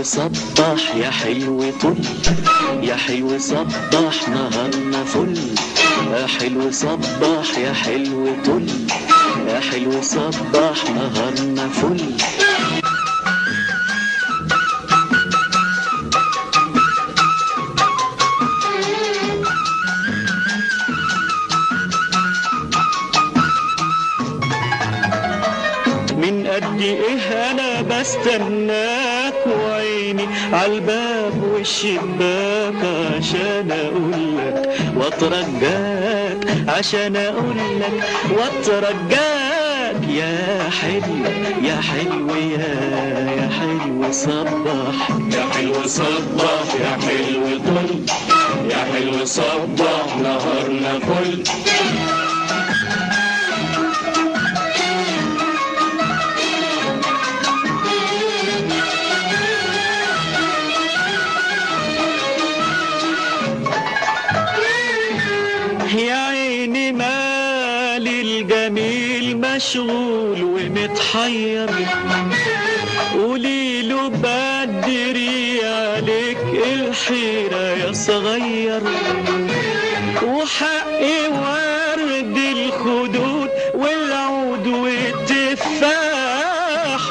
صبح يا حلو طل، يا حلو صبح نهارنا فل، يا حلو صبح يا حلو طل، يا حلو صبح نهارنا فل. من قد ايه انا بستناك وعيني عالباب والشباك، عشان اقولك واترجاك، عشان اقولك واترجاك، يا حلو يا حلو يا حلو صبح، يا حلو صبح يا حلو طل، يا حلو صبح نهارنا فل. يا عيني مالي الجميل مشغول ومتحير، قوليله بدري عليك الحيرة يا صغير، وحقي ورد الخدود والعود والتفاح،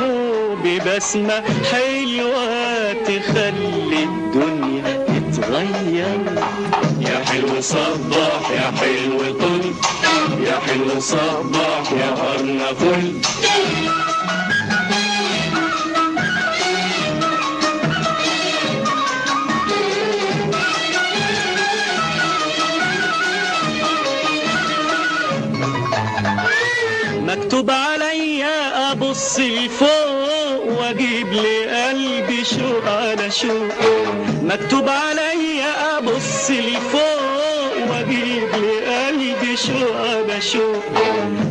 وببسمة حلوة تخلي الدنيا تتغير. يا حلو صبح يا حلو طل، يا حلو صبح يا نهارنا فل. مكتوب عليا ابص لفوق واجيب لقلبي شوق على شوق، مكتوب عليا ابص لفوق واجيب لقلبي شوق على شوق،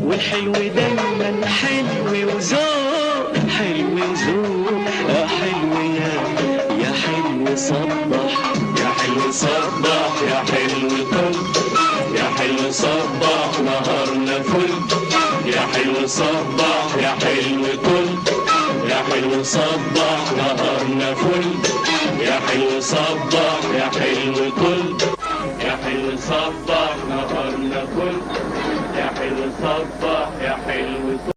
والحلو دايما حلو وذوق، حلو وذوق، يا حلو يا حلو صبح، يا حلو صبح يا حلو طل، يا حلو صبح نهارنا فل، يا حلو صبح يا حلو طل، يا حلو صبح نهارنا فل، يا حلو صبح يا حلو طل، يا حلو صبح نهارنا فل، يا حلو صبح يا حلو طل.